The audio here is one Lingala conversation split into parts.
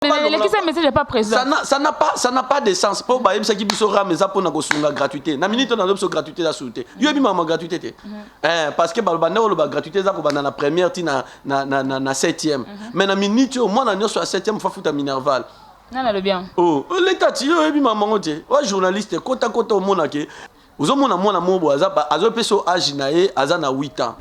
Lekisa message pas président. Ça n'a pas de sens, mpo bayebisaki biso RAM eza mpona kosunga gratuité. Na minute oyo nazo biso gratuité eza suru te. Yo yebi mama gratuité te. Parce que baloba nde oloba gratuité eza kobanda na première ti na septième, mais na minute oyo mwana nyonso ya septième fa futa minerval. Nana alobi yango? Oh, leta ti, yo oyebi mamango te. Wa journaliste, kota kota, omona ke ozomona mwana moko boye azopesa yo age na ye, aza na 8 ans,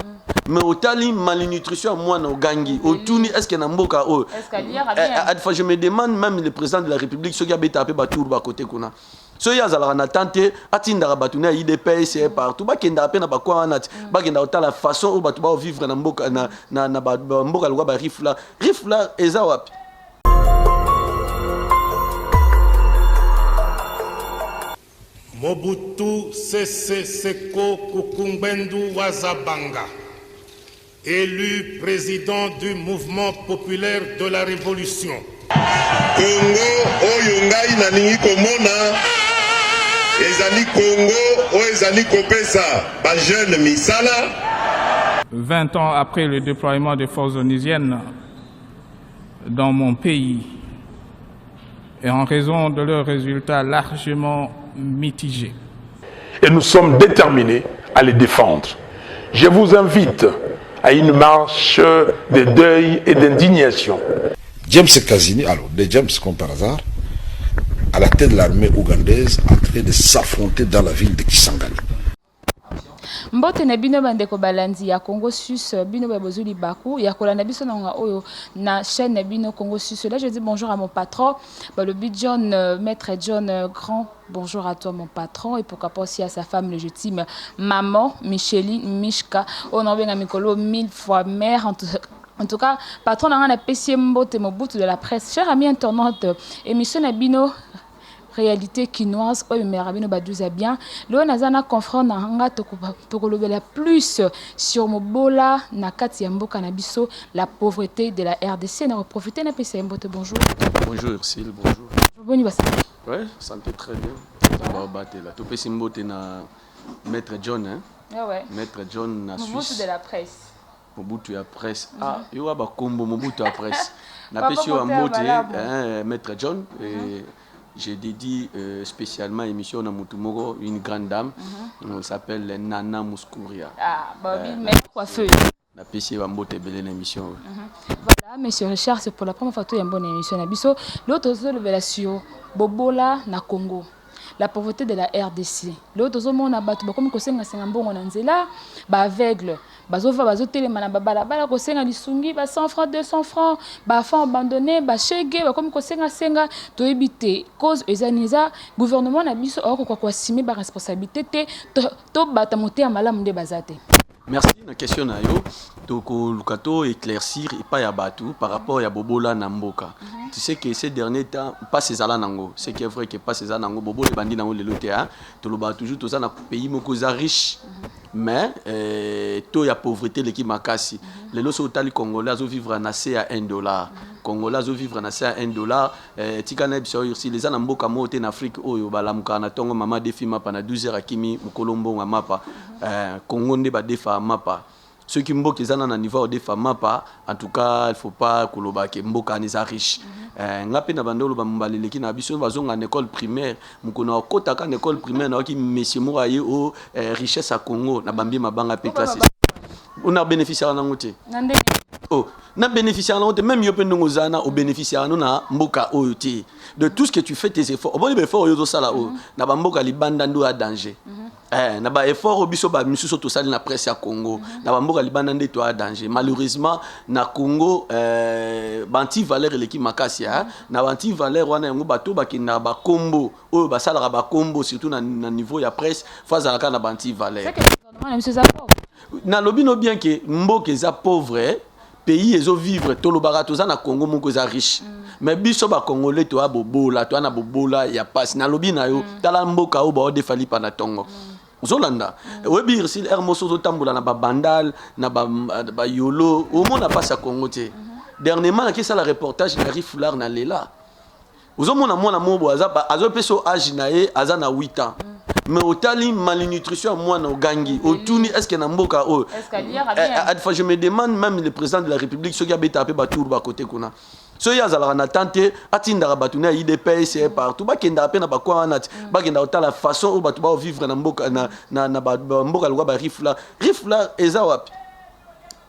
mais otali malnutrition ya mwana, ogangi, otuni est ce que na mboka oyo Est-ce qu'aliaka bien? Fois je me demande même le président de la République soki abetaka mpe batour bakote kuna, soki azalaka na temps te, atindaka bato na ya UDPS partout, bakendaka mpe na bakwa wana ti bakendaka kotala façon oyo bato baovivre na mboka, na bamboka lokwa barifla. Rifla eza wapi? Mobutu Sese Seko Kuku Ngbendu wa Za Banga, élu président du Mouvement populaire de la Révolution. Kongo oyo ngai nalingi komona ezali Kongo oyo ezali kopesa bajeune misala. 20 ans après le déploiement des forces onusiennes dans mon pays et en raison de leurs résultats largement mitigés. Et nous sommes déterminés à les défendre. Je vous invite à une marche de deuil et d'indignation. James Kazini, alors des James comme par hasard, à la tête de l'armée ougandaise, en train de s'affronter dans la ville de Kisangani. Mbote na bino bandeko balandi ya Congo Suisse, bino ba bozwi libaku ya kolanda biso na ngonga oyo na chaîne na bino Congo Suisse. Là, je dis bonjour à mon patron balobi John, maître John, grand bonjour à toi mon patron, et pourquoi pas aussi à sa femme légitime, maman Micheline Mishka, oyo naobenga mikolo mille fois mère. En tout cas, patron na nga, napesi ye mbote, Mobutu de la presse. Cher ami internaute, émission na bino Réalité kinoise oyo emelaka bino ba12 ya bien. Lelo naza na confrère na nga, tokolobela plus sur mobola na kati ya mboka na biso, la pauvreté de la RDC. Na koprofite napesa ye mbote. Bonjour. Bonjour Ursule, bonjour. Boni basa? Ouais, santé très bien. Babatela, topesi mbote na maître John, hein? Ah ouais. Maître John na Mobutu Suisse. de la presse. Mobutu ya presse. Ah, yo wa bakombo Mobutu ya presse, napesi yo ya mbote, hein, maître John. Et j'ai dédié spécialement émission na mutu moko, une grande dame. On s'appelle Nana Mouskouria. Ah, babi maître coiffeuse. Napesi ye bambote ebele na émission oyo. Voilà, monsieur Richard, c'est pour la première fois toyamba na émission na biso. Lelo tozolobela sur bobola na Congo, la pauvreté de la RDC. Lelo tozomona bato bakomi kosengasenga mbongo na nzela, baaveugle bazova, bazotelema na babalabala kosenga lisungi, ba 100 francs, 200 francs, baenfant abandonné, bashege bakomi kosengasenga. Toyebi te cause eza nini. Eza gouvernement na biso akokoka koassumer baresponsabilité te, to bato ya motema malamu nde baza te? Merci na question na yo. Tokoluka to éclaircir epai ya bato par rapport ya bobola na mboka. Tu sais que ces derniers temps mpasi ezala nango. Ce qui est vrai que mpasi eza nango, bobola ebandi nango lelo te, hein. Tolobaka toujours, toza na pays moko eza riche, mais taux ya pauvreté eleki makasi. Lelo soki otali, Congolais azovivre na se ya 1 dollar. Congolais azovivre na se ya 1 dollar. Tika na yebisa oyo, Ursile, eza na mboka moko te na Afrique oyo balamukaka na ntongo, mama defi mapa na 12 heures, akimi mokolo mbongo ya mapa. Congo nde badefa mapa. Soki mboka eza na niveau ya kodefa mapa, en tout cas il faut pas koloba ke mboka wana eza riche. Nga mpe na bando oloba, mbala eleki na biso bazonga na école primaire, mokolo na okotaka na école primaire, nayoki monsieur moko aye o richesse ya Congo na bambi mabanga mpe classe ona bénéficiaka nango te. Na ndenge? Oh, na bénéficiaka nango te. Même yo mpe ndenge oza na obénéficiaka no na mboka oyo te. De tout ce que tu fais, tes efforts, omoni baeffort oyo ozosala oyo na bamboka libanda nde oya danger. Na baeffort oyo biso bamisusu tosali na presse ya Congo, na bamboka libanda nde toya danger. Malheureusement na Congo, banti valeur eleki makasi, eh? Na banti valeur wana, yango bato bakendaka bakombo oyo basalaka bakombo, surtout na niveau ya presse, fo azalaka na banti valeur. C'est que gouvernement na biso eza pauvre. Nalobi no bien ke mboka eza pauvre, pays ezovivre. Tolobaka toza na Congo moko eza riche, mais biso bacongolais toya bobola, toya na bobola ya pasi. Nalobi na yo, tala mboka oyo baodefa lipa na ntongo. Ozolanda, oyebi Ursile, aire moso ozotambola na babandal na bayolo, omona mpasi ya Congo te. Dernièrement nakesala reportage na Rifoulard na lela, ozomona mwana moko boye azopesa yo age na ye, aza na 8 ans, mais otali malnutrition ya mwana, ogangi, otuni est ce que na mboka oyo Est-ce qu'aliaka bien? Fois je me demande même le président de la République soki abetaka mpe batour bakote kuna. Soki ye azalaka na temps te, atindaka bato na ya udps partout, bakendaka mpe na bacoin wana ti bakendaka kotala façon oyo bato baovivre na mboka, na bamboka lokwa barifla. Rifla eza wapi?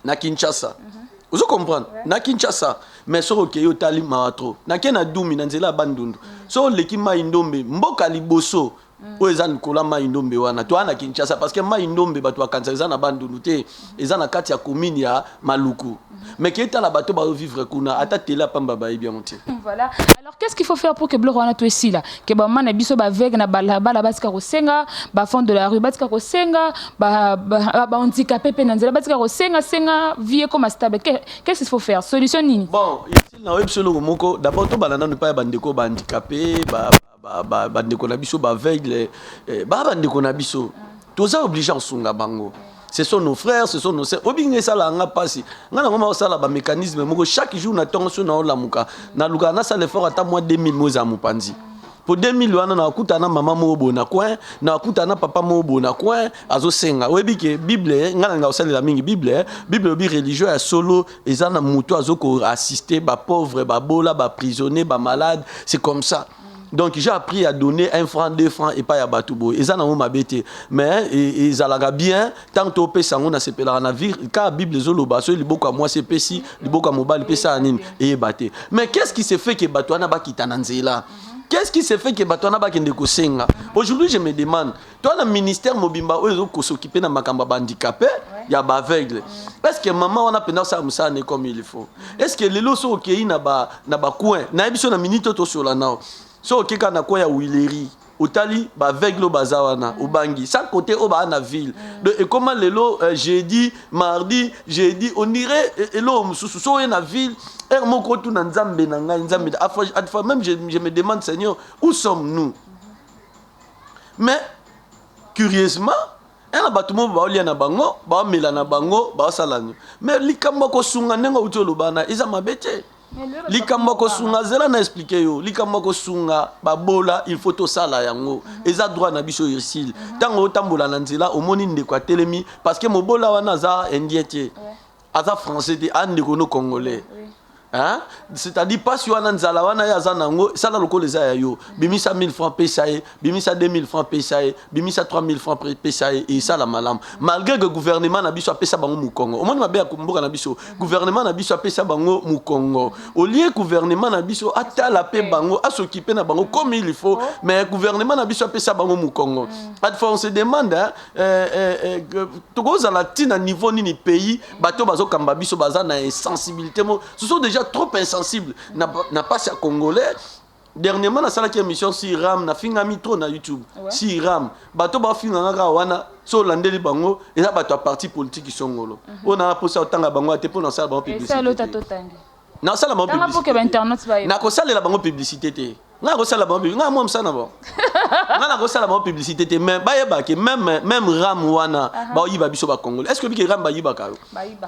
Na Kinshasa. Ozo comprendre? Na Kinshasa. Mais soki okei, otali, mawa trop. Nake na Dumi, na nzela ya Bandundu, soki oleki Mai Ndombe, mboka liboso oyo eza likolo ya Mai Ndombe wana, toya na Kinshasa, parce que Mai Ndombe, bato bakanisaka eza na Bandundu te, eza na kati ya commune ya Maluku. Mais ke etala bato bazovivre kuna, ata tele apamba bayebi yango te. Voilà. Alors, qu'est-ce qu'il faut faire pour que biloko wana to esila, ke bamama na biso baaveugle na balabala batika kosenga, bafond de la rue batika kosenga, bahandicapé mpe na nzela batika kosenga senga, vie ekoma stable? Qu'est-ce qu'il faut faire? Solution nini? Bon, ici naoyebi biso eloko moko. D'abord, tobanda nanu epai ya bandeko bahandicapé, bandeko na biso baaveugle. Baa bandeko na biso, toza obligé kosunga bango. Ce sont nos frères, ce sont nos sœurs. Obinga esalaka nga mpasi. Nga nango maosala bamécanisme moko chaque jour na ntongo. So naolamuka, nalukaka nasala effort ata mwa 2000 mo ezala mopanzi. Po 2000 wana, nakuta na mama moko boye na coin, nakuta na papa moko boye na coin azosenga. Oyebi ke Bible, nga nalinga kosalela mingi Bible. Bible oyebi, religion ya solo eza na moto azokoassiste bapauvre, babola, baprisonnier, bamalade. C'est comme ça. Donc j'ai appris à donner 1 franc, 2 francs epai ya bato boye. Eza nango mabe te, mais ezalaka bien ntango topesa yango. Nasepelaka na vie kaka Bible ezoloba: soki liboko ya mwasi epesi, liboko ya mobali epesa ya nini eyeba te. Mais qu'est-ce qui se fait ke bato wana bakita na nzela? Qu'est-ce qui se fait ke bato wana bakende kosenga? Aujourd'hui, je me demande, toa na ministère mobimba oyo ezokosokipe na makambo ya bahandicapé, ya baaveugle. Est ce que mama wana mpenza osala mosala ne comme il faut? Est ce que lelo so okei na bacoin, nayebi so na minute oyo tosola nao, so okei kaka na coin ya Huilerie, otali baaveugle oyo baza wana, obangi. Sans côté oyo baa na ville. Donc ekoma lelo jeudi, mardi, jeudi, on dirait eloko mosusu. So oye na ville, heure moko otuna: Nzambe na ngai, Nzambe. Fois même je me demande: Seigneur, où sommes-nous? Mais curieusement, ena bato moko baolia na bango, baomela na bango, baosala nini. Mais likambo ya kosunga, ndenge outi oloba na, eza mabe te. Likambo ya kosunga, zela na expliquer yo. Likambo ya kosunga babola, il faut tosala yango, eza droit na biso. Ursile, ntango otambola na nzela, omoni ndeko atelemi, parce que mobola wana aza indien te, aza français te, a ndeko no congolais, hein? C'est-à-dire pasi wana, nzala wana ye aza nango, sala lokola eza ya yo. Bimisa 1000 francs, pesa ye. Bimisa 2000 francs, pesa ye. Bimisa 3000 francs, pesa ye. Esala malamu. Malgré que gouvernement na biso apesa bango mokongo. Omoni mabe ya mboka na biso? Gouvernement na biso apesa bango mokongo. Au lieu gouvernement na biso atala mpe bango, asokipe na bango comme il faut, mais gouvernement na biso apesa bango mokongo. Parfois on se demande, hein, tokozala ntina niveau nini? Pays, bato bazokamba biso baza na insensibilité mo, ce sont déjà trop insensible na pasi ya congolais. Dernièrement, nasalaki émission si RAM, nafingami trop na YouTube. Si RAM, bato bafinganga kaka wana. So olandeli bango, eza bato ya parti politique songolo oyo na mposa otanga bango te mpo nasala bango publicité. Nasala bango, nakosalela bango publicité te. Ngai nakosala bango, ngai mwa mosala na bango, ngai nakosala bango publicité te. Mais bayebake, même RAM wana baoyiba biso bacongolais. Est ce que bike RAM bayibaka yo?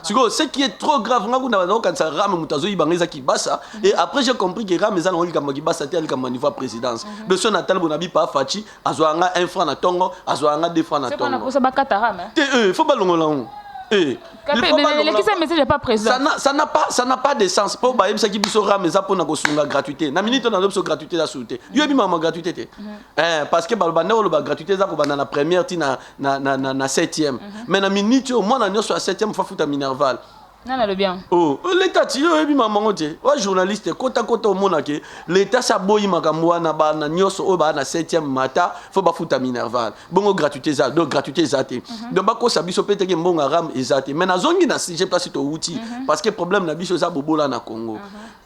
Sikoyo, ce qui est trop grave, nga kuna bazokanisa RAM moto azoyiba ngo eza Kibasa. Et après, j'ai compris que RAM eza nango likambo ya Kibasa te, ya likambo ya niveau ya présidence. Donc so natali bona bipa Fatshi, azwaka nga 1 franc na ntongo, azwaka nga 2 francs na ntongo te. Faut balongola ngo. Ça n'a pas de sens mpo bayebisaki biso RAM eza mpona kosunga gratuité. Na minute oyo nazo biso gratuité eza suru te. Yo yebi mama gratuité te, parce que banda oloba gratuité eza kobanda na première ti na septième. Mais na minute oyo, mwana nyonso ya septième fa futa minerval. Nana alobi yango? Oh, leta ti, yo oyebi mamango te, wa journaliste. Kota kota, omonake leta si aboyi makambo wana. Bana nyonso oyo baa na 7e mata fo bafuta minerval. Bongo gratuité eza? Donc gratuité eza te. Donc bakosa biso mpe teke mbongo ya RAM eza te. Mais nazongi na sujet place towuti, parce que problème na biso eza bobola na Congo.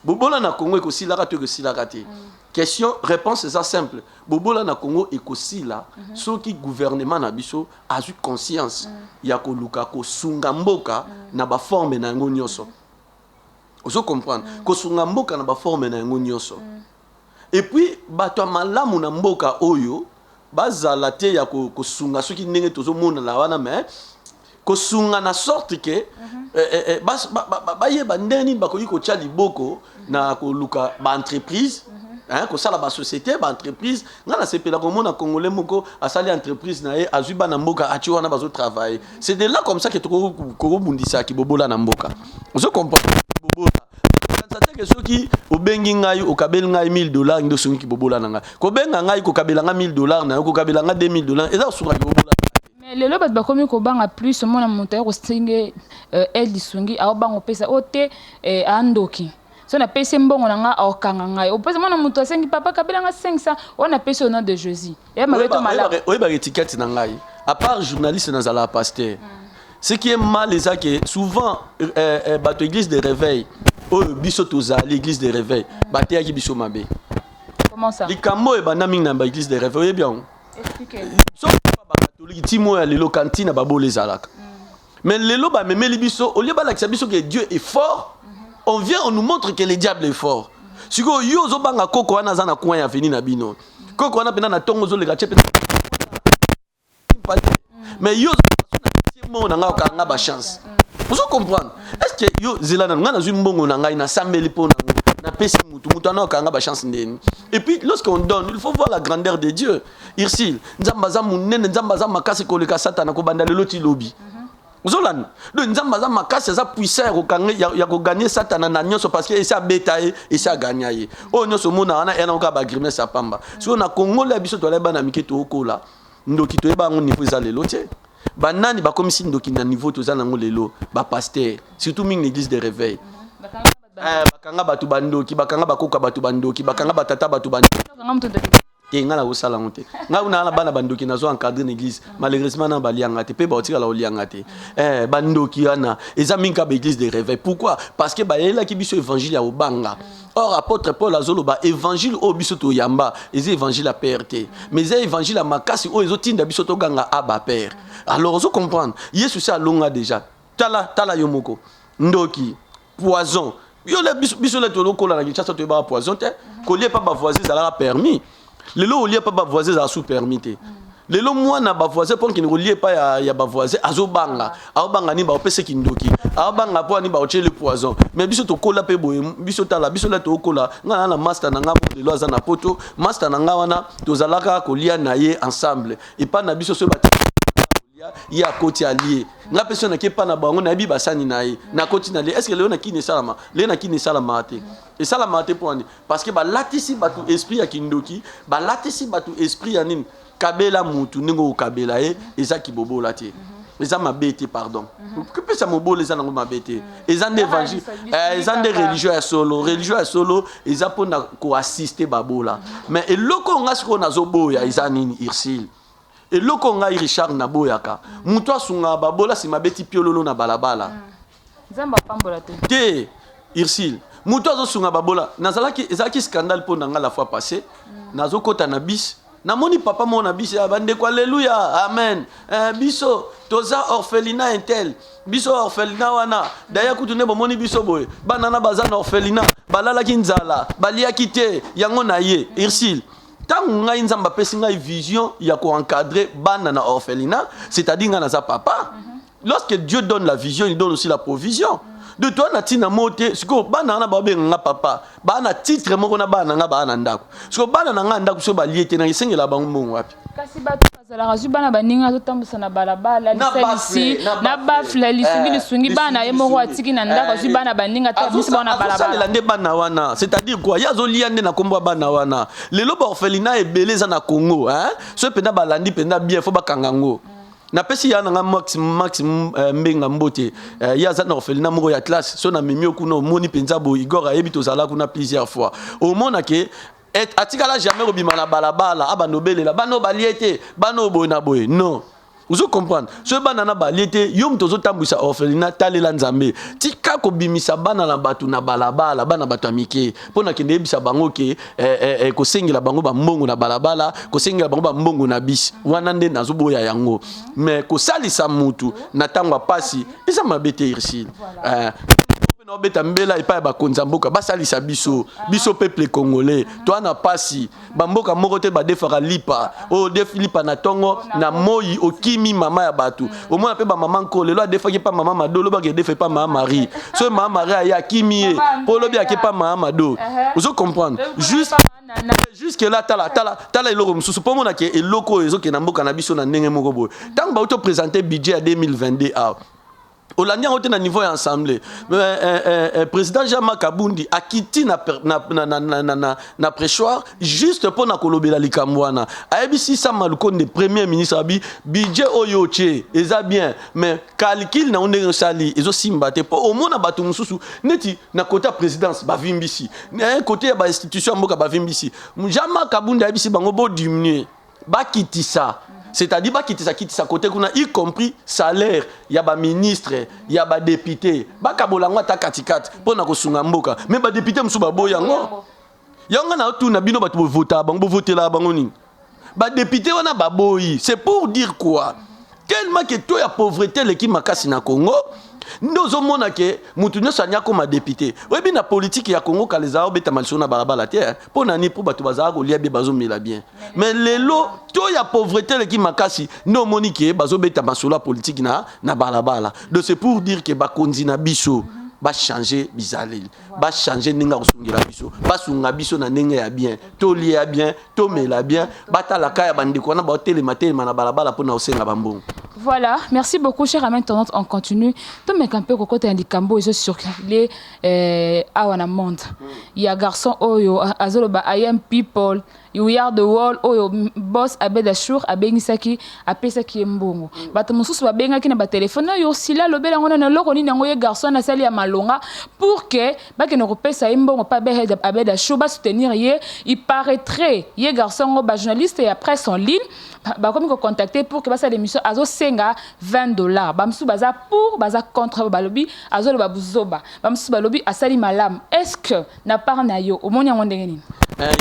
Bobola na Congo ekosilaka to ekosilaka te? Question réponse eza simple: bobola na Congo ekosila soki gouvernement na biso azwi conscience ya koluka kosunga mboka na baforme na yango nyonso. Ozo comprendre? Kosunga mboka na baforme na yango nyonso. Et puis bato ya malamu na mboka oyo bazala te ya kosunga soki ndenge tozomonana wana, mais kosunga na sorte ke bayeba ndenge nini bakoki kotia liboko na koluka baentreprise, hein, kosala basociété, baentreprise. Ngai nasepela komona congolais moko asali entreprise na ye, azwi bana mboka, atie wana, bazotravaille. C'est de là comme ça ke tokobundisaki bobola na mboka. Ozo comprendre? Bobola Kokanisa te ke soki obengi ngai, okabeli ngai 1000 $ nde osungiki bobola na ngai. Kobenga ngai, kokabela ngai 1000 $ na yo, kokabela ngai 2000 $, eza kosungaki bobola. Mais lelo bato bakomi kobanga plus. Omona moto aye kosenge aide, lisungi, aobanga opesa oyo te, andoki. So napesi mbongo na nga, aokanga ngai. Opesa mwana moto asengi: "Papa, kabela nga 500 oyo napesi au nom de Jésus." Eya mabe to malamu? Oyebaka étiquette na ngai, à part journaliste, nazalaka pasteur. Ce qui est mal eza ke souvent bato église de réveil oyo biso tozali, église de réveil bateyaki biso mabe. Comment ça? Likambo oyo ebanda mingi na baéglise de réveil, oyebi yango? Soki bakatolike ntima oyo ya lelo, kantina babola ezalaka. Mais lelo bamemeli biso, au lieu balakisa biso que Dieu est fort, on vient, on nous montre que le diable est fort. Sikoyo yo ozobanga koko wana aza na coin ya avenue na bino, koko wana mpenza na ntongo ozoleka tie mpenza. Mais yo mbongo na ngai, okanga bachance. Ozo comprendre? Est ce que yo, zela nanu, ngai nazwi mbongo na ngai, nasambeli mpo nango, napesi mutu, mutu wana okanga bachance ndeni? Et puis lorsqu'on donne, il faut voir la grandeur de Dieu. Ursile, Nzambe aza monene, Nzambe aza makasi koleka Satana kobanda lelo ti lobi. Ozolanda? Donc Nzambe aza makasi, aza puissant ya kogagner Satana na nyonso, parce que esi abeta ye, esi aganya ye. Oyo nyonso omona wana eya nango kaka bagrimaces ya pamba. Sikoyo na Kongola ya biso, toalai bana mike, tookola, ndoki toyeba yango niveau eza lelo te. Banani bakomisi ndoki na niveau toza nango lelo? Bapasteur, surtout mingi na église de réveil. Bakanga bato bandoki, bakanga bakoka bato bandoki, bakanga batata bato bandoki. Te, ngai nakosala yango te. Ngai kuna na bana bandoki nazo encadre na église, malheureusement na balianga te mpe baotikala kolianga te. Bandoki wana eza mingi kaka baéglise de réveil. Pourquoi? Parce que bayelaki biso évangile ya kobanga. Or apôtre Paul azoloba, évangile oyo biso toyamba eza évangile ya peur te, mais eza évangile ya makasi oyo ezotinda biso toganga "Abba, Père". Alors ozo comprendre, Yesu si alonga déjà. Tala, tala yo moko, ndoki, poison. Yo le biso le tolokola na Kinshasa, toyebaka poison te. Kolia epa bavoisin ezalaka permis. Lelo olia epa bavoisin ezala sous permis te. Lelo mwana bavoisin, mpo nkende kolia epai ya bavoisin, azobanga. Aobanga nini? Baopeseki ndoki. Aobanga mpo ani? Baotieli poison. Mais biso tokola mpe boye. Biso, tala, biso le tokola, ngai na master na ngai mo lelo aza na Poto. Master na ngai wana, tozalaka kolia na ye ensemble epai na biso. Soki ye akoti, alie. Nga mpe so nake epa na bango, nayebi basani na ye, nakoti na lie. Est ce que lelo na kini esalama? Lelo na kini esalamaka te, esalamaka te. Mpo wani? Parce que balatisi bato esprit ya kindoki, balatisi bato esprit ya nini? Kabela mutu ndenge okabela ye, eza kibobola te, eza mabe te. Pardon, kopesa mobola eza nango mabe te. Eza nde évangile, eza nde religion ya solo. Religion ya solo eza mpona koassister babola. Mais eloko oyo nga sikoyo nazoboya eza nini, Ursile? Eloko ngai Richard naboyaka, moto asungaka babola, nsima abeti piololo na balabala. Nzambe apambola te. Te, Ursile, moto azosunga babola, nazalaki, ezalaki scandale mpo na ngai la fois passée. Nazokɔta na bus, namoni papa moko na bus ya bandeko: "Alleluya, amen. Biso toza orphelinat intel, biso orphelinat wana. Daya kutu nde bomoni biso boye, bana na baza na orphelinat, balalaki nzala, baliaki te." Yango na ye, Ursile, ntango ngai Nzambe apesi ngai vision ya koencadrer bana na orphelinat, c'est-à-dire ngai naza papa. Lorsque Dieu donne la vision, il donne aussi la provision de toi. Na ntina mo te. Sikoyo bana wana baobenga nga papa, baa na titre moko na bana na nga, baa na ndako. Sikoyo bana na nga na ndako, soki balie te, na esengela bango mbongo wapi? Kasi bato bazalaka zwi bana baninga, azotambusa na balabala, lisalisi na bafle, lisungi, lisungi bana ye moko atiki na ndako, azwi bana baninga te, abimisi bango na balabala. Nde bana wana, c'est-à-dire quoi? Ye azolia nde na nkombo ya bana wana. Lelo baorphelinat ebele eza na Congo, soki mpenza balandi mpenza bien, faut bakanga yango. Napesi ya nanga Max, Max Mbenga mbote. Ye aza na orphelinat moko ya classe. So namemi yo kuna, omoni mpenza boye. Igor ayebi, tozala kuna plusieurs fois. Omona ke atikala jamais kobima na balabala abanda obelela bana oyo balie te, bana oyo boye na boye. Non, ozo comprendre? Soki bana na balie te, yo moto ozotambwisa orphelinat, talela Nzambe. Tika kobimisa bana na bato na balabala, bana bato ya mike, mpo na kende yebisa bango ke kosengela bango bambongo na balabala, kosengela bango bambongo na bisi wana. Nde nazoboya yango. Mais kosalisa mutu na ntango ya pasi eza mabe te, Ursile. Naobeta mbela epai ya bakonzi ya mboka, basalisa biso, biso peuple congolais. Toa na pasi. Bamboka moko te badefaka lipa oyo defi lipa na ntongo na moi. Okimi mama ya bato, omona mpe bamama nko lelo adefaki epa mama Mado, olobaki edefa epa mama Marie. Soki mama Marie aye, akimi ye mpo olobi ake epa mama Mado. Ozo comprendre? Juste jusque là, tala, tala, tala eloko mosusu mpo omona ke eloko oyo ezokende na mboka na biso na ndenge moko boye. Ntango bauti oprésente budget ya 2022 awa. Olandi yango te na niveau ya assemblée. Mais, président Jean-Marc Abundi akiti na perchoir juste mpo na kolobela likambo wana. Ayebisi Sama Lukonde, premier ministre, abi budget oyo otie eza bien, mais calcul na yo ndenge osali ezosimba te, mpo omona bato mosusu neti na côté ya présidence bavimbisi, na côté ya bainstitution ya mboka bavimbisi. Jean-Marc Abundi ayebisi bango bodiminuer, bakitisa, c'est-à-dire bakitisa kitisa côté kuna, y compris salaire ya baministre, ya badéputé, bakabola yango ata katikati mpo na kosunga mboka. Mais badéputé mosusu baboyi yango. Yango na otuna bino bato bovotaka bango, bovotela bango nini? Badéputé wana baboyi. C'est pour dire quoi? Tellement que taux ya pauvreté eleki makasi na Congo, nde ozomona ke mutu nyonso ani akóma député. Oyebi, na politike ya Congo kala ezala obetama lisolo na balabala te. Mpo na nini? Mpo bato bazala kolia bien, bazomela bien. Mais lelo taux ya pauvreté eleki makasi, nde omoni ke bazobeta masolo ya politike na balabala. Donc c'est pour dire ke bakonzi na biso bachange bizaleli, bachange ndenge ya kosungela biso, basunga biso na ndenge ya bien, tolia bien, tomela bien, batalaka ya bandeko wana baotelema telema na balabala mpona kosenga bambongo. Voilà, merci beaucoup, cher ami internaute. On continue. Tomeka mpe kokota ya likambo ezo circuler awa na monde. Ya garçon oyo azoloba "I am people, we are the world", oyo boss Abed Ashur abengisaki, apesaki ye mbongo. Bato mosusu babengaki na batelefone oyo osila alobela yango nano eloko nini yango ye garçon asali ya malonga pour que bakende kopesa ye mbongo mpe Abed Ashur basoutenir ye. Il paraîtrait ye garçon yango, bajournaliste ya presse en ligne bakomi kocontacter pour que basala émission, azosenga 20 $. Bamosusu baza pour, baza contre, balobi azoloba buzoba, bamosusu balobi asali malamu. Est ce que na part na yo omoni yango ndenge nini?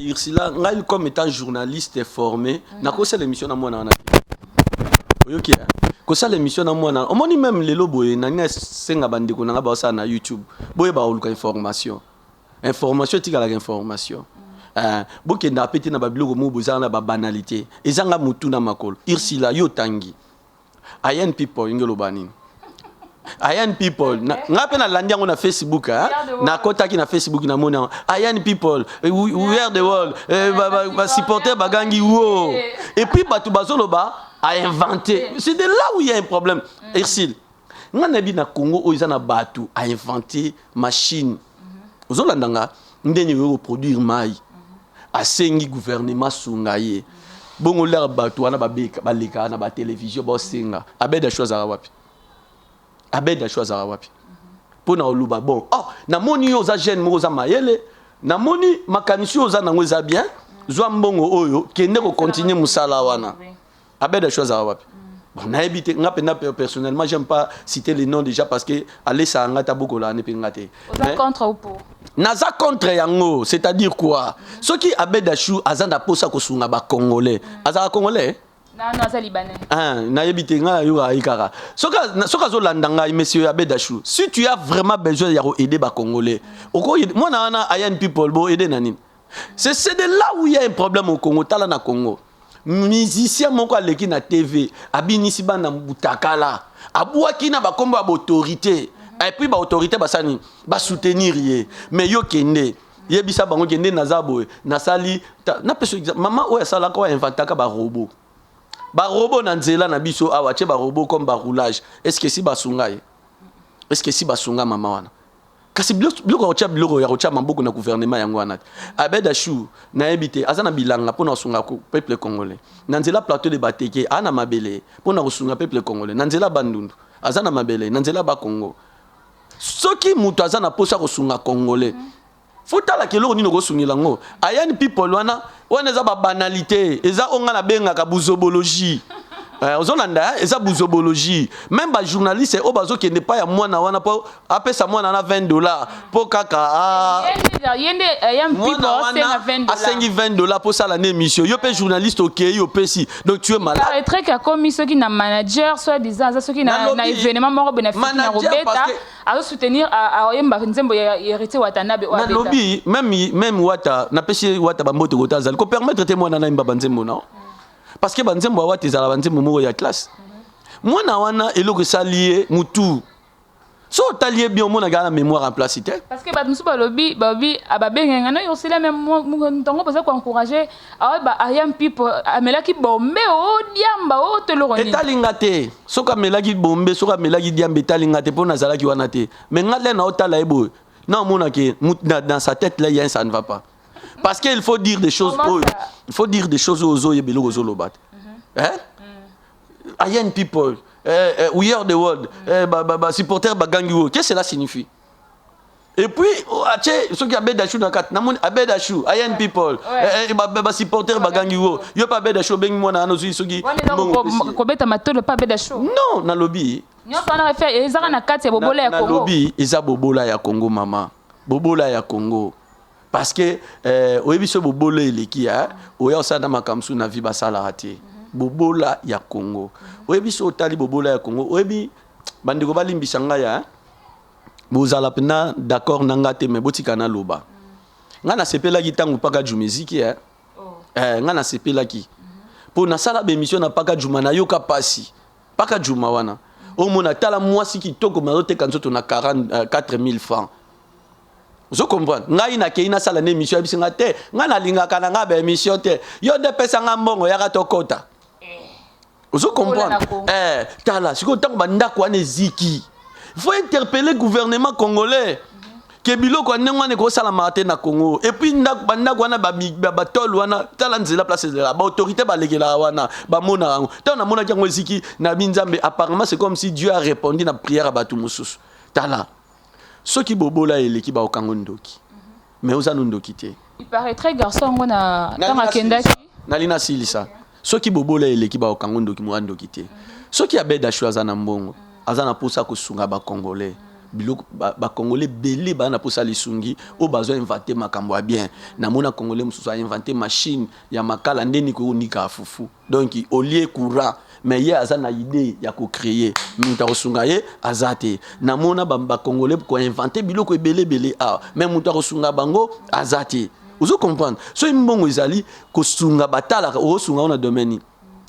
Ursula, ngai comme étant journaliste formé, nakosala émission na mwana wana te. Oyoki, kosala émission na mwana, omoni même lelo boye nani asenga bandeko na nga baosala na YouTube, boyeba koluka information. Information etikalaka information. Bokendaka pe te na babiloko moko bozala na babanalité ezanga motu na makolo. Ursula, yo otangi "I am people", inge oloba nini "I am people"? Nga mpe nalandi yango na Facebook. Nakɔtaki na Facebook, namoni yango, "I am people, we are the world". Basupporter bagangi wo, et puis bato bazoloba a inventé. C'est de là où il y a un problème. Ursule, nga nayebi na Congo oyo eza na bato a inventé machine, ozolanda nga, ndenge oyo koproduire mai, asengi gouvernement sunga ye. Bongo lere bato wana balekaka na batelevizio baosenga, Abed Ashu azalaka wapi? Abed Ashu azalaka wapi mpo na oloba: "Bon, oh, namoni yo oza jeune moko, oza mayele, namoni makanisi oyo oza nango eza bien, zwa mbongo oyo, kende kocontinue mosala wana"? Abed Ashu azalaka wapi? Bon, nayebi te. Nga mpenza personnellement, j'aime pas citer les noms déjà parce que alesaka nga ta bokola ane mpe nga te. Oza contre ou pour? Naza contre yango. C'est-à-dire quoi? Soki Abed Ashu aza na posa kosunga bacongolais, azalaka congolais? Non, aza libanais. Ah, nayebi te, ngai nayoka ye kaka. Soki azolanda ngai, monsieur Abed Ashu, si tu as vraiment besoin ya koaider bacongolais, mwana wana "I am people", bo aider na nini? C'est de là où il y a un problème au Congo. Tala na Congo, musicien moko aleki na TV, abinisi bana butakala, abwaki na bakombo ya baautorité, et puis baautorité basali nini? Basoutenir ye. Mais yo kende yebisa bango, kende, naza boye, nasali. Napesa exemple, mama oyo asalaka, oyo ainventaka barobots, barobots na nzela na biso awa, tie barobots comme baroulage. Est ce que si basunga ye? Est ce que si basunga mama wana? Kasi biloko ya kotia, biloko ya kotia maboko na gouvernement yango wana te. Abed Ashu, nayebi te, aza na bilanga mpona kosunga peuple congolais na nzela plateau de Bateke, aza na mabele mpona kosunga peuple congolais na nzela Bandundu, aza na mabele na nzela Bakongo. Soki moto aza na posa kosunga congolais, faut talaka eloko nini okosungela yango. "I am people" wana, wana eza babanalité, eza oyo nga nabengaka buzobologie. Ozolanda, eza buzobologie. Même bajournaliste oyo bazokende epai ya mwana wana mpo apesa mwana wana 20 $, mpo kaka ye nde "I am people" mwana asenga wana 20 dollars. Asengi 20 $ mpo osala na émission, yo mpe journaliste okei, opesi, donc tu es malade. Paraîtrait qu'akomi soki na manager, soit disant aza soki na Nalobi, événement moko boye na fiti na manager, kobeta, parce que- azosoutenir, aoyemba nzembo ya Héritier Watanabe oyo abeta. Nalobi même Wata, napesi Wata bambote kota, azali kopermettre te mwana nayemba banzembo nao, parce que banzembo ya Wata ezala banzembo moko ya classe. Mwana wana, eloko esali ye mutu. So otali ye bien, omonaka na mémoire en place te. Parce que bato mosusu balobi, balobi babengaka nga osila me ntongo boza koencourage awa ba Ayam People, amelaki bombe o diamba o to eloko nini. Etali nga te soki amelaki bombe, soki amelaki diamba, etali nga te mpo nazalaki wana te. Mais nga nde naotala ye boye, na omonaki dans sa tête là, il y a un, ça ne va pas, parce que il faut dire des choses. Comment oyo ça? Il faut dire des choses oyo ozoyeba eloko ozoloba te, hein? Ayan People, we are the world, ba supporter bagangi oyo, qu'est-ce que cela signifie? Et puis oh, atie soki Abed Achour na kati, namoni Abed Achour, Ayan People, ba supporter bagangi oyo, yo mpe Abed Achour obengi mwana wana, ozwi soki Wana eza mbongo opesi ye. Kobeta matolo mpe Abed Achour. Non, nalobi Nyonso wana efe ezaka na kati ya bobola ya Congo. Nalobi eza bobola ya Congo, mama, bobola ya Congo, parce que oyebi so bobola eleki, oya osala na makambo mosusu na vie basalaka te. Bobola ya Congo, oyebi so otali bobola ya Congo, oyebi bandeko balimbisa ngai ya bozala mpena d'accord na nga te, mais botika naloba. Ngai nasepelaki ntango Mpaka Juma eziki, eh. Oh. Ngai nasepelaki mpo nasala baémission na Mpaka Juma, nayoka pasi Mpaka Juma wana. Omona, tala mwasi kitoko me azoteka nzoto na 44 000 francs, ozo comprendre? Ngai nakei nasala na émission, yebisi nga te, ngai nalingaka na ngai baémission te, yo nde pesa nga mbongo, yaka tokota, ozo comprendre? Na Congo. Tala sikoyo ntango bandako wana eziki, il faut interpeller gouvernement congolais ke biloko ya ndenge wana ekosalamaka te na Congo. Et puis bandako wana, batole wana, tala nzela place ezela, baautorité balekelaka wana, bamonaka yango. Ntango namonaki yango eziki na binzambe, apparemment c'est comme si Dieu a répondu na prière ya bato mosusu. Tala, soki bobola eleki, baokango ndoki, mais oza no ndoki te. Il paraîtrait garçon yango na ntango akendaki Nali nasilisa. Soki bobola eleki, baokango ndoki, moya ndoki te. Soki Abed Achour aza na mbongo, aza na mposa kosunga bacongolais, biloko bacongolais ebele baa na mposa lisungi oyo bazwa invente makambo ya bien. Namona congolais mosusu ainvente machine ya makala ndeni koyonika fufu, donc olie courant, mais ye aza na idée ya kocréer, moto akosunga ye aza te. Namona bacongolais koinvente biloko ebele ebele awa, mais moto akosunga bango aza te, ozo comprendre? Soki mbongo ezali kosunga, batalaka okosunga ngo na domaine.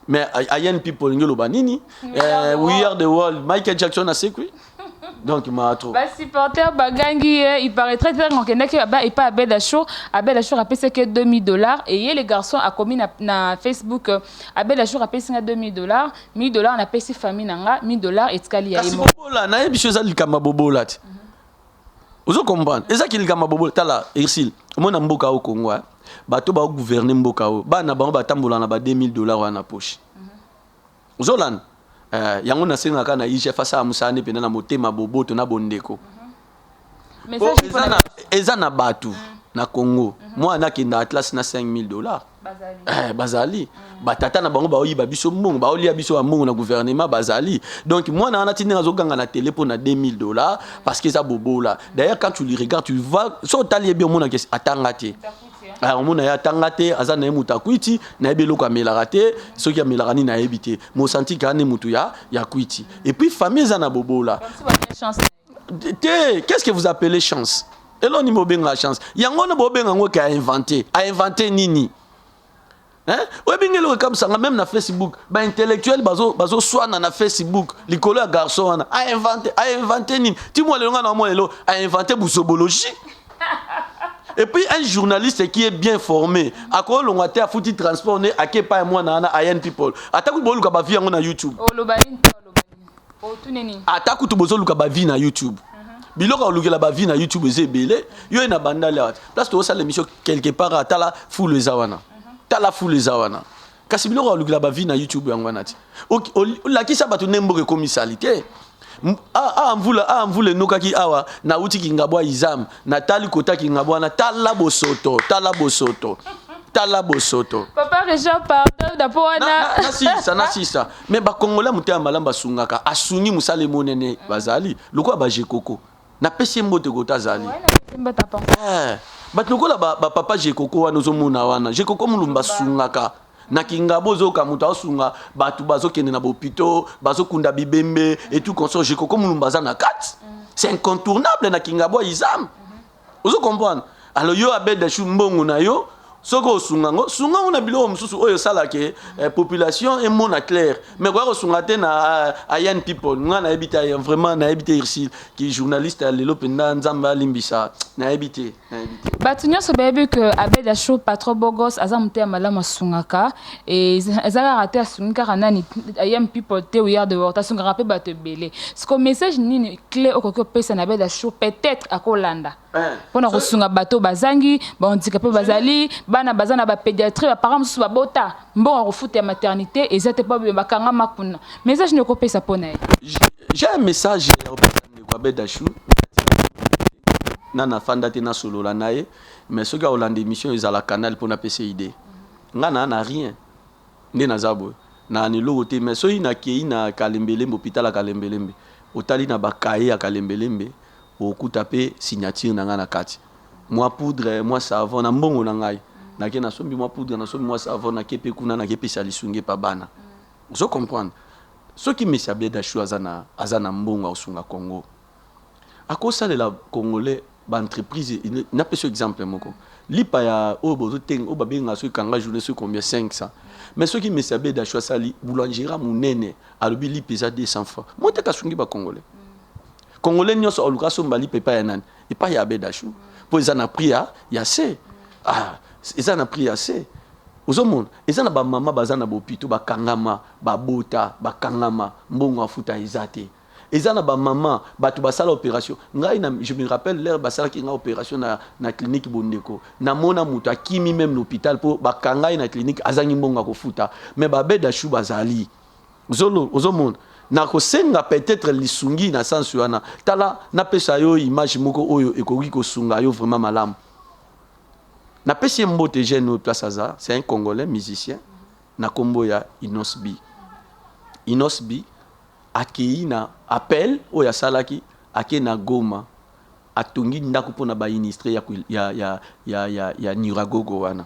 Mais Ayan People olingi oloba nini? We are the world, Michael Jackson asekwi, donc maatro. Basupporter bagangi ye. Il paraîtrait ntango akendaki epai Abed Achour, Abed Achour apesaki ye 2000 $, et ye le garçon akomi na Facebook: Abed Achour apesi nga 2000 $, 1000 $ napesi famille na nga, 1000 $ etikali ya ye Kasi moko. Bobola, nayebi so eza likambo ya bobola te, ozo comprendre? Ezaki likambo ya bobola. Tala Ursile, omona mboka oyo Congo, bato baogouverne mboka oyo, bana bango batambola na ba 2000 $ wana na poche, ozolanda? Yango nasengaka na IGF asala mosala nde mpena na motema boboto na bondeko. Po Message eza na bato na Congo, mwana akenda atlas na 5000 $. Bazali. Bazali batata na bango baoyiba biso mbongo, baolia biso bambongo na gouvernement, bazali. Donc mwana wana ti ndenge azoganga na télé mpo na 2000 $, parce que eza bobola. D'ailleurs, quand tu lui regardes, tu vois, so otali ye bien, omonaka atanga te. Ah, omona ye atanga te, aza na ye moto akwiti, nayebi eloko amelaka te, soki amelaka nini nayebi te, mosanti kaka nde moto ya kwiti. Et puis famille eza na bobola. Comme si batia chance. Te, qu'est-ce que vous appelez chance? Eloko nini bobenga chance? Yango wana bobenga yango ke ainvente, ainvente nini, hein? Oyebi nge eloko ekamisanga, même na Facebook baintellectuel bazoswana na Facebook likolo ya garçon wana ainvente, ainvente nini? Ti mwa lelo nga na mwa lelo ainvente busobologie. Et puis un journaliste qui est bien formé akolongwa te, afuti transport ne ake epai ya mwana wana Ayan People, ata kutu boluka bavues yango na YouTube. Oloba nini te, oloba nini, otune nini? Ata kutu bozoluka bavues na YouTube, biloko ya kolukela bavues na YouTube eza ebele. Yo ye na bandali awa, place tozosala émission quelque part, atala fulu eza wana, tala fulu eza wana. Kasi biloko ya kolukela bavues na YouTube yango wana ti olakisa bato nde mboka ekomisali te. Awa mvula, awa mvula enokaki awa, nauti Kingabwa izam, natali kota Kingabwa wana, tala bosoto, tala bosoto, tala bosoto. Papa Richard, pardon, dapo wana. Nasisa, nasisa. Mais bakongolais motema malamu, basungaka, asungi mosala emonene, bazali lokola bajekoko, napesi ye mbote kota azali. Ouais, napesi mbote apa. Bato lokola bapapa Jekoko wana, ozomona wana Jekoko Mulumba asungaka na Kingabo, ozoyoka moto aosunga bato bazokende na bopito, bazokunda bibembe et tout consort, Jekoko Mulumba aza na kati, c'est incontournable na Kingabo izam, ozo comprendre? Alors yo Abed Achour, mbongo na yo. Soki osunga yango, sunga yango na biloko mosusu oyo esalaka eh, population emona claire. Mais koya kosunga te na Ayan People. Nga nayebi te, vraiment nayebi te Ursule ki journaliste ya lelo mpenza, Nzambe alimbisa, nayebi te, nayebi te. Bato nyonso bayebi ke Abed Achour, patron bogos, aza moto ya malamu, asungaka. Eza kaka te asungi kaka nani, Ayam People te, We Are The World, asungaka mpe bato ebele. Siko message nini clé okoki opesa na Abed Achour, peut-être akolanda, mpona kosunga bato bazangi, bahandicapé, bazali bana baza na bapédiatrie, baparent mosusu babota, mbongo ya kofuta ya maternité eza te, mpo bakangama kuna? Message nini okopesa mpo na ye? J'ai un message ya kopesa ndeko Abed Achour. Na nafanda te, nasolola na ye, mais soki akolanda émission, ezala canal mpo napesa idée. Nga na rien nde naza boye na na eloko te, mais soki nakei na Kalembelembe, hôpital ya Kalembelembe, otali na bakaye ya Kalembelembe, okuta mpe signature na ngai na kati. Mwa poudre, mwa savon, na mbongo na ngai nake nasombi mwa poudre, nasombi mwa savon, nake mpe kuna nakepesa lisungi epa bana. Ozo comprendre? Soki monsieur Abed Achour aza na mbongo akosunga Congo, akosalela Congolais baentreprise. Napesa exemple moko: lipa ya oyo bozotenga, oyo babengaka soki kanga journée, soki combien, 500. Mais soki monsieur Abed Achour asali boulangerie monene, alobi lipa eza 200 francs, mo teka, asungi bacongolais. Congolais nyonso aluka asomba lipa epai ya nani? Epai ya Abed Achour, mpo eza na prix ya se. Ah, eza na prix ya se. Ozomona, eza na bamama baza na bopito, bakangama, babota, bakangama, mbongo afuta eza te. Eza na bamama, bato basala opération. Ngai na, je me rappelle l'heure basalaki ngai opération na clinique Bondeko, namona moto akimi même l'hôpital mpo bakanga ye na clinique, azangi mbongo ya kofuta. Mais baAbed Achour bazali. Ozomona, nakosenga peut-être lisungi na sens wana. Tala, napesa yo image moko oyo ekoki kosunga yo vraiment malamu. Napesi ye mbote, jeune oyo, place aza, c'est un Congolais musicien na nkombo ya Inos B. Inos B akei na appel oyo asalaki, akei na Goma, atongi ndako mpona baministre ya Nyiragongo wana.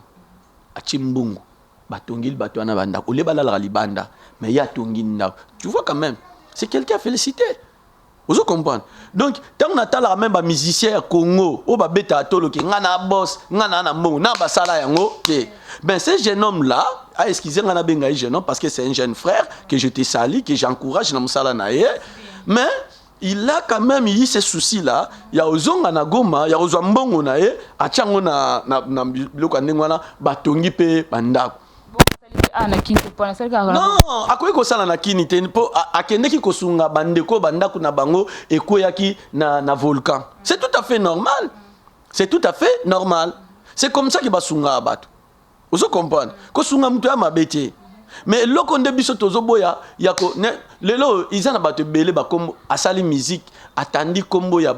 Atie mbongo, batongeli bato wana bandako olie, balalaka libanda, mais ye atongi ndako. Tu vois, quand même, c'est quelqu'un à féliciter. Ozo comprendre? Donc ntango natalaka même bamusicien ya Congo oyo babetaka toloke, nga na bos, nga na mbongo na basala yango te. Ben, ce jeune homme là ah, excusez, nga nabenga ye jeune homme parce que c'est un jeune frère que je te salue, que j'encourage na mosala na ye, mais il a quand même eu ce souci là ya ozonga na Goma, ya kozwa mbongo na ye, atia yango na biloko ya ndenge wana, batongi mpe bandako. Non, akoki kosala na kini te, mpo akendeki kosunga bandeko, bandako na bango ekweyaki na volcan. C'est tout à fait normal, c'est tout à fait normal. C'est comme ça ke basungaka bato. Ozo comprendre? Kosunga moto ya mabe te, mais eloko nde biso tozoboya ya ko lelo eza na bato ebele bakombo, asali musique, atandi kombo ya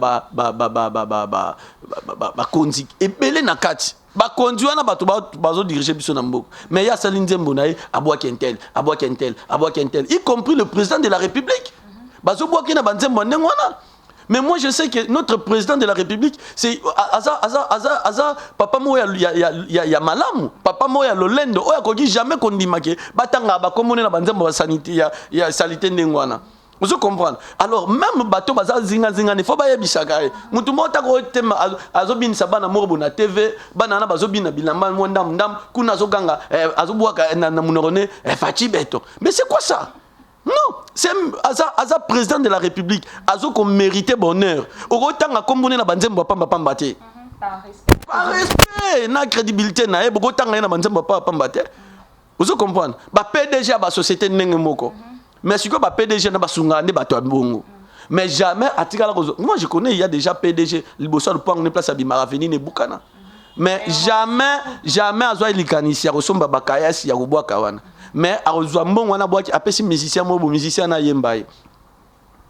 bakonzi ebele na kati. Bakonzi wana, bato bazodirige biso na mboka, mais ye asali nzembo na ye, abwaki un tel, abwaki un tel, abwaki un tel, y compris le président de la République. Bazobwaki na banzembo ya ndenge wana. Mais moi, je sais que notre président de la République, c'est aza, aza, aza, aza papa moko ya malamu, papa moko ya lolendo oyo akoki jamais kondima ke batangaka bakombo na banzembo ya saleté ndenge wana. Ozo comprendre? Alors, même bato baza zingazinga, il faut bayebisaka ye. Mutu moko taka otema, azobinisa bana moko bo na TV, bana wana bazobina bilamba mwa ndamu ndamu kuna, azoganga, azobwaka na monoko ne eh, Fatshi béton. Mais c'est quoi ça? Non, c'est aza président de la République, azo komérite bonheur. Okotanga kombo ne na banzembo ya pamba pamba te. Par respect na crédibilité na ye, bokotanga ye na banzembo ya pamba pamba te. Ozo comprendre? Ba PDG ya basociété ndenge moko, mais sikoyo ba PDG na basungaka nde bato ya bongo, mais jamais atikala kozwa. Moi, je connais, il y a déjà PDG liboso ya lopango ne, place abimaka avenue ebukana, mais jamais, jamais azwa likanisi ya kosomba bakayasi ya kobwaka wana. Mais akozwa mbongo wana, abwaki, apesi musicien moko bo, musicien na ayemba ye.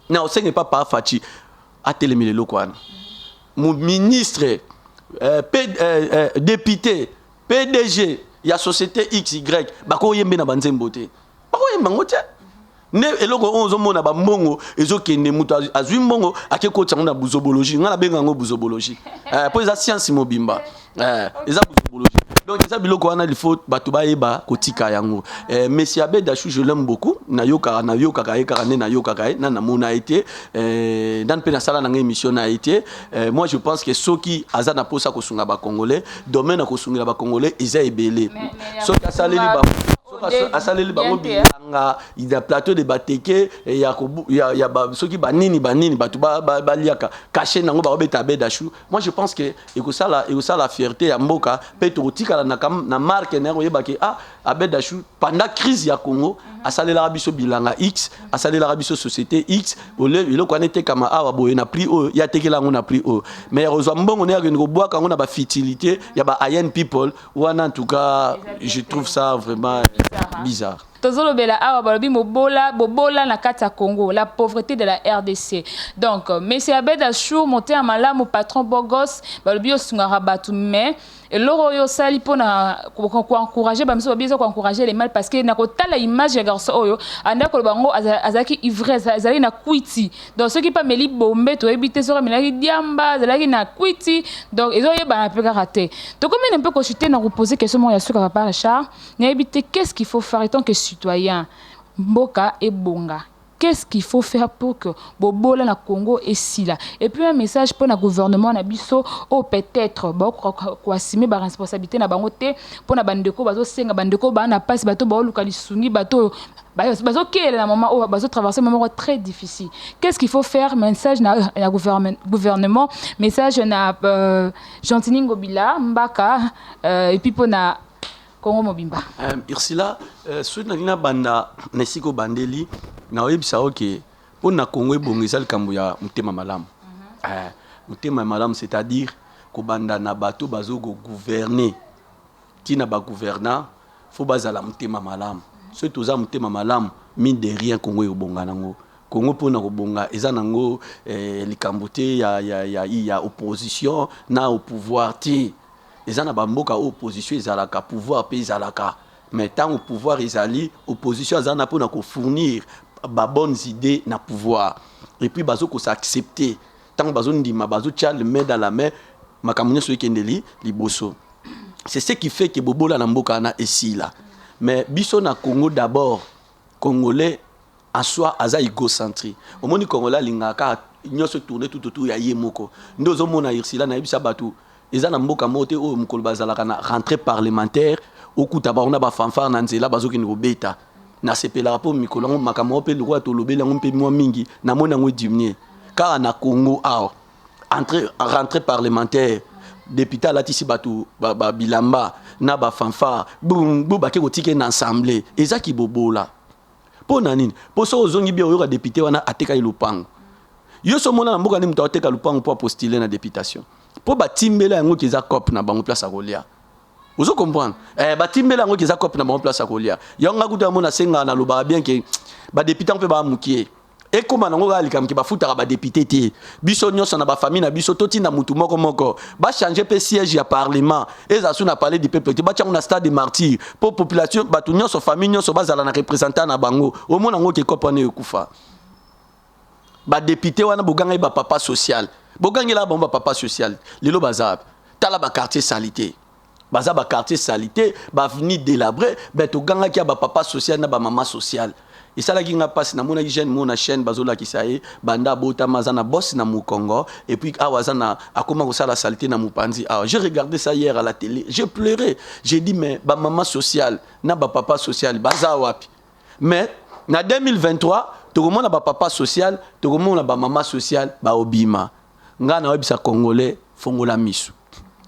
Na osenge papa Fatshi atelemela eloko wana. Ministre, député, PDG ya société XY, bakoyembe na banzembo te, bakoyemba yango te. Nde eloko oyo ozomona, bambongo ezokende, moto azwi mbongo, ake kotisa yango na buzobologie. Ngai nabenga yango buzobologie, mpo eza science mobimba, eza buzobologie. Donc eza biloko wana, il faut bato bayeba kotika yango. Messi Abed Achou, je l'aime beaucoup. Nayokaka ye kaka nde nayokaka ye, na namona ye te, nani mpe nasala nanga émission na ye te. Moi je pense que soki aza na mposa kosunga Bacongolais, domaine ya kosungela Bacongolais eza ebele. Soki asaleli bango, asaleli bango bilanga ya plateau de Bateke ya soki banini banini, bato baliaka cachet nango, bakobeta Abed Achou. Moi je pense que ekosala fierté ya mboka mpe tokotikala na marque na ye, koyeba ke ah, Abed Achou pendant crise ya Congo asalelaka biso bilanga x, asalelaka biso société x, eloko wana etekama awa boye na prix oyo, ye atekela yango na prix oyo. Mais ya kozwa mbongo nde akende kobwaka yango na bafutilité ya ba iron people wana, en tout cas je trouve ça vraiment bizarre. Tozolobela awa, balobi mobola, bobola na kati ya Congo, la pauvreté de la RDC. Donc monsieur Abed Achour, motema malamu, patron bogos, balobi osungaka bato, mais eloko oyo osali mpona koencourage bamiso, babi eza koencourage le mal, parce que na kotala image ya garçon oyo anda koloba yango, azalaki ivre, azalaki na kwiti. Donc soki mpe ameli bombe, toyebi te soki amelaki diamba, azalaki na kwiti, donc ezoyebana mpe kaka te. Tokomi na mpe kochute na kopose question moko ya suka. Papa Richard, nayebi te, qu'est-ce qu'il faut faire en tant que citoyen, mboka ebonga? Qu'est-ce qu'il faut faire pour que bobola na Congo esila? Et puis un message pour le gouvernement na biso oyo peut-être bakoassumer ba responsabilité na bango te mpona bandeko bazosenga, bandeko baa na mpasi, bato baoluka lisungi, bato bazokela na moment oyo bazotraverse moment moko très difficile. Qu'est-ce qu'il faut faire? Message na gouvernement, message na Gentiny Ngobila Mbaka, et puis mpona Congo mobimba. Ursula, soki nalingi nabanda na esika obandeli, naoyebisa oke mpo na Congo ebongo, eza likambo ya motema malamu. Motema ya malamu, c'est-à-dire kobanda na bato bazokogouverne ntina bagouvernant, faut bazala motema malamu. Soki toza motema malamu, mine de rien Congo ekobonga nango. Congo mpona kobonga eza nango likambo te ya opposition na au pouvoir te. Eza na bamboka oyo opposition ezalaka, pouvoir mpe ezalaka, mais ntango pouvoir ezali, opposition aza na mpona kofournir babonnes idées na pouvoir, et puis bazokosa accepter. Ntango bazondima, bazotia le main dans la main, makambo nyonso ekendeli liboso. C'est ce qui fait que bobola na mboka wana esila. Mais biso na Congo, d'abord Congolais en soi aza égocentré. Omoni, Congolais alingaka kaka nyonso tourne tout autour ya ye moko. Nde ozomona, Ursula, nayebisa bato, eza na mboka moko te oyo mokolo bazalaka na rentrée parlementaire, okuta bango na bafanfare na nzela, bazokende kobeta. Nasepelaka mpo mikolo yango makambo mpe lokola tolobeli yango mpe mwa mingi, namoni yango diminuer. Kaka na Congo awa, rentrée parlementaire, député alatisi bato bilamba na bafanfare, bu bake kotika na assemblée. Ezaki bobola mpo na nini? Mpo soki ozongi bia, oyoka député wana atekaki lopango. Yo so omona na mboka nde moto ateka lopango mpo apostule na députation, mpo batimbela yango ke eza cope na bango, place ya kolia. Ozo comprendre? Batimbela yango ke eza cope na bango, place ya kolia. Yango nga kuta yango nasengaka, nalobaka bien ke badéputé mpe baa mokie, ekóma nango kaka likambo ke bafutaka badéputé te. Biso nyonso na bafamille na biso totinda mutu moko moko. Bachange mpe siège ya parlement, ezala su na Palais du Peuple te, batia yango na Stade de Martyr, mpo population, bato nyonso, famille nyonso bazala na représentant na bango. Omona yango ke kope wana ekufa. Badéputé wana bogangai bapapa social, bogangelaka bango bapapa social. Lelo baza wapi? Tala baquartier salité, baza baquartier salité, baavenue délabré. Ben togangaki ya bapapa social na bamama social. Esalaki nga mpasi, namonaki jeune mo na chaîne, bazolakisa ye banda abotama aza na bosse na mokongo, et puis awa aza na akoma kosala salité na mopanzi awa. J'ai regardé ça hier à la télé, j'ai pleuré, j'ai dit: mais bamama social na bapapa social baza wapi? Mais na 2023 tokomona bapapa social, tokomona bamama social baobima. Ngai nayebisa Congolais: fongola miso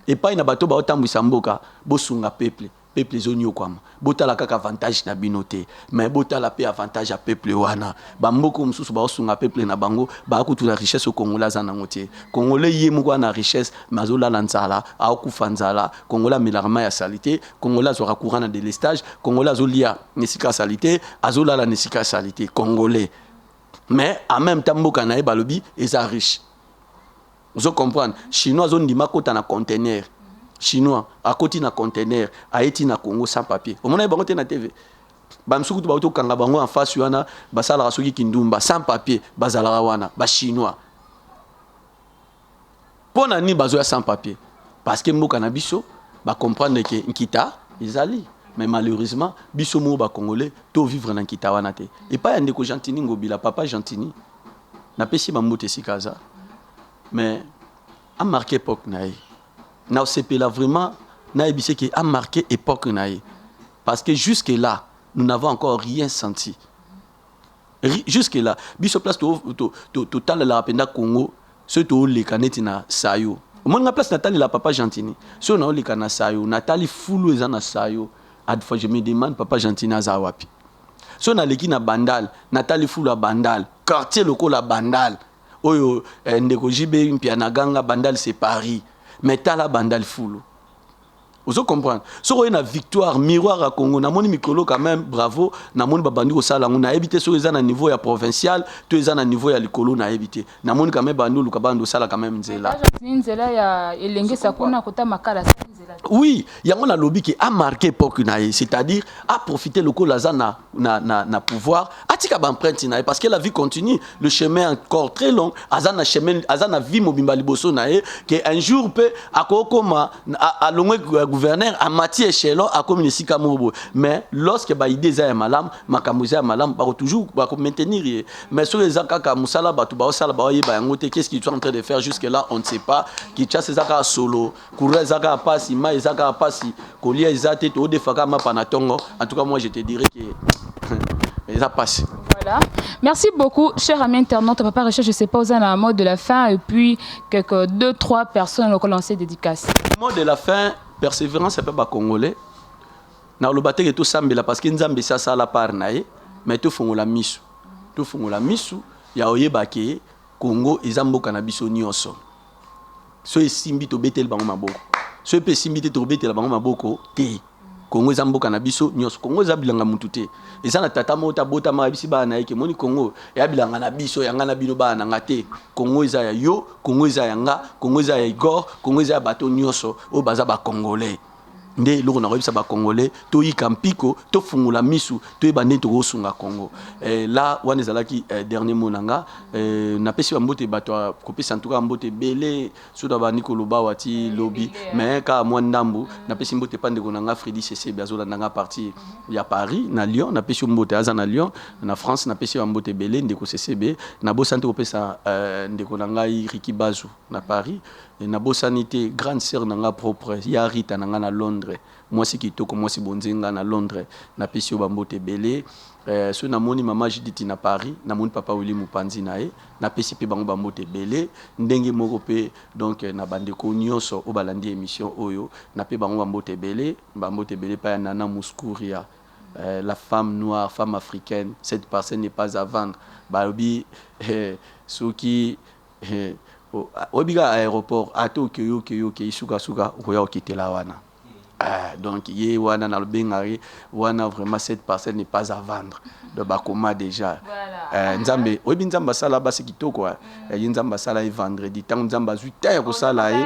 epai na bato baotambwisa mboka, bosunga peuple. Peuple ezoniokwama. Botala kaka avantage na bino te, mais botala mpe avantage ya peuple wana. Bamboka mosusu baosunga peuple na bango, baakutuna richesse. Congolais aza nango te. Congolais ye moko ana richesse, mais azolala nzala, aokufa nzala. Congolais amelaka mai ya sali te, Congolais azwaka courant na délestage, Congolais azolia na esika ya sali te, azolala na esika ya sali te. Congolais, mais en même temps mboka na ye balobi eza riche. Ozo comprendre? Chinois azondima akota na conteneur, Chinois akoti na conteneur, ayeti na Congo sans papier. Omona bango te na TV, bamisuku kutu bauti kokanga bango en face wana, basalaka soki kindumba sans papier, bazalaka wana Bachinois. Mpo na nini bazoya sans papier? Parce que mboka na biso Ba comprendre que nkita ezali. Mais malheureusement, biso moko ba Congolais to vivre na nkita wana te. Epai ya ndeko Gentiny Ngobila, papa Gentiny, napesi ba mbote esika aza. Mais a marqué époque na ye. Nasepela vraiment nayebisi ke a marqué époque na ye. Parce que jusque là, nous n'avons encore rien senti. Jusque là, biso place totalelaka mpenza Congo, soki tooleka neti na Sayo. Omoni nga place natalela papa Gentiny. Soki naoleka na Sayo, natali fulu eza na Sayo. À fois je me demande papa Gentiny aza wapi. Soki naleki na Bandal, natali fulu ya Bandal, quartier lokola Bandal. Oyo ndeko JB Mpiana ganga Bandal c'est Paris. Mais tala Bandal fulu. Ozo comprendre? Soki oye na Victoire, miroir ya Congo, namoni mikolo quand même, bravo, namoni babandi kosala yango, nayebi te soki eza na niveau ya provincial to eza na niveau ya likolo, nayebi te. Namoni quand même bandi oluka bandi osala quand même nzela. Ni nzela ya elengesa kuna kota makala asali nzela. Oui, yango nalobi ke a marqué époque na ye, c'est-à-dire a profité lokola aza na pouvoir, atika ba empreinte na ye parce que la vie continue, le chemin est encore très long, aza na chemin, aza na vie mobimba liboso na ye, que un jour pe akokoma alongwe gouverneur, amati échelon, akomi na esika moko boye. Mais lorsque ba idée eza ya malamu, makambo eza ya malamu, bako toujours bako maintenir ye. Mais soki eza kaka mosala bato baosala baoyeba yango te, qu'est-ce qu'ils sont en train de faire jusque là, on ne sait pas. Kinshasa eza kaka solo, courant eza kaka pasi, mai eza kaka pasi, kolia eza te, todefaka mapa na tongo. En tout cas, moi je te dirais que eza pasi. Voilà. Merci beaucoup, cher ami internaute. Papa Richard, je sais pas, vous avez un mot de la fin et puis quelques 2, 3 personnes ont lancé dédicace. Mot de la fin, persévérance, c'est pas congolais. Na loba te que tosambela parce que Nzambe ça ça la part na ye, mais to fongola misu. To fongola misu ya oyeba ke Congo eza mboka na biso nyonso. So esimbi tobeteli bango maboko. So epe esimbi te tobetela bango maboko te. Congo eza mboka na biso nyonso. Congo eza bilanga mutu te. Eza na tata moko abotama ayebisi bana na ye ke moni Congo ya bilanga na biso, ya nga na bino bana na nga te. Congo eza ya yo, Congo eza ya nga, Congo eza ya Igor, Congo eza ya bato nyonso oyo baza ba Congolais. Nde eloko na koyebisa ba Congolais, toyika mpiko, tofungola misu, toyeba ndenge tokosunga Congo. Là wana ezalaki dernier mot na nga. Napesi ba mbote bato ya kopesa, en tout cas mbote ebele, soki bandi koloba wati lobi, mais kaka mwa ndambu. Napesi mbote pa ndeko na nga Fredi Sesebe, azolanda nga partir ya Paris na Lyon. Napesi yo mbote, aza na Lyon na France. Napesi yo mbote ebele ndeko Sesebe. Nabosani te kopesa ndeko na ngai Ricky Bazu na Paris. Nabosani te grande sœur na nga propre ya Rita na nga na Londres, mwasi kitoko, mwasi bonzenga na Londres. Napesi yo bambote ebele. Soki namoni mama Judith na Paris, namoni papa Willy Mupanzi na ye, napesi mpe bango bambote ebele. Ndenge moko mpe donc na bandeko nyonso oyo balandi émission oyo, nape bango bambote ebele, bambote ebele epai ya Nana Muskuria, la femme noire, femme africaine, cette parcelle n'est pas à vendre. Balobi soki oyebi kaka aéroport ata okei okei okei, sukasuka okoya okitela wana. Donc ye wana nalobengaka ye wana vraiment cette parcelle n'est pas à vendre. Donc bakoma déjà Nzambe oyebi Nzambe asala basi kitoko, ye Nzambe asala ye vendredi. Ntango Nzambe azwi temps ya kosala ye,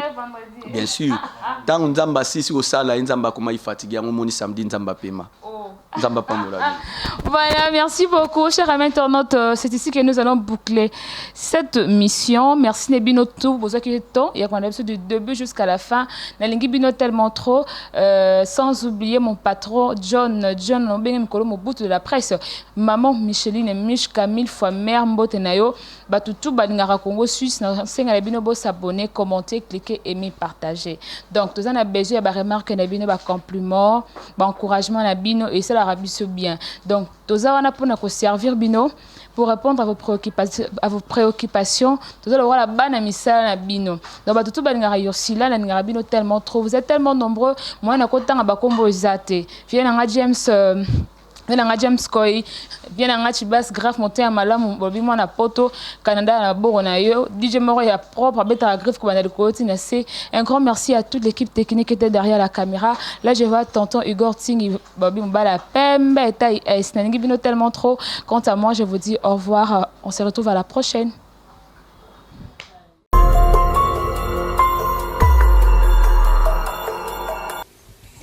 bien sûr, ntango Nzambe asisi kosala ye, Nzambe akoma fatigué, yango omoni samedi Nzambe apema. Nzambe apambola bino. Voilà, merci beaucoup, chers amis internautes. C'est ici que nous allons boucler cette mission. Merci na bino tout, vous temps. Il y a du début jusqu'à la fin. Nalingi bino tellement trop. Sans oublier mon patron John, John Lombengue Mikolo Mobutu de la presse. Maman Micheline Mishka, mille fois mère mbote na yo. Batutu balingaka Congo Suisse, na senga na bino bo s'abonner, commenter, cliquer, aimer, partager. Donc toza na besoin ya ba remarque na bino, ba compliment, ba encouragement na bino et ça la biso bien. Donc toza wana pona ko servir bino pour répondre à vos préoccupations, à vos préoccupations. Toza lokola bana misala na bino. Donc batutu balingaka Ursula, nalingaka bino tellement trop. Vous êtes tellement nombreux. Moi na kotanga ba kombo eza te. Viens na James, bien nanga James Koy, bien nanga Chibas Graf motema malamu, bobi mwana poto Canada na boro na yo, DJ moko ya propre abetaka griffe kobanda likolo ti na se. Un grand merci à toute l'équipe technique qui était derrière la caméra. Là je vois tonton Igor Tingi, bobi mobala pembe taille S, nalingi bino tellement trop. Quant à moi, je vous dis au revoir, on se retrouve à la prochaine.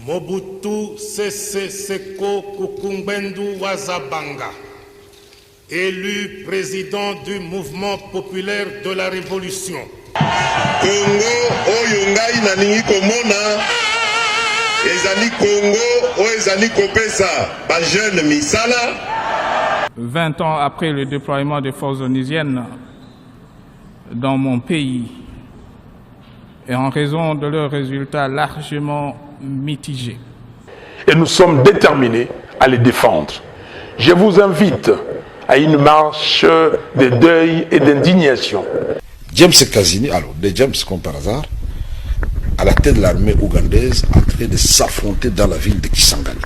Mobutu Sese Seko Kuku Ngbendu wa Za Banga, élu président du mouvement populaire de la Révolution. Congo oyo ngai nalingi komona. Ezali Congo oyo ezali kopesa ba jeunes misala. 20 ans après le déploiement des forces onusiennes dans mon pays et en raison de leurs résultats largement mitigés. Et nous sommes déterminés à les défendre. Je vous invite à une marche de deuil et d'indignation. James Kazini, alors des James comme par hasard, à la tête de l'armée ougandaise, en train de s'affronter dans la ville de Kisangani.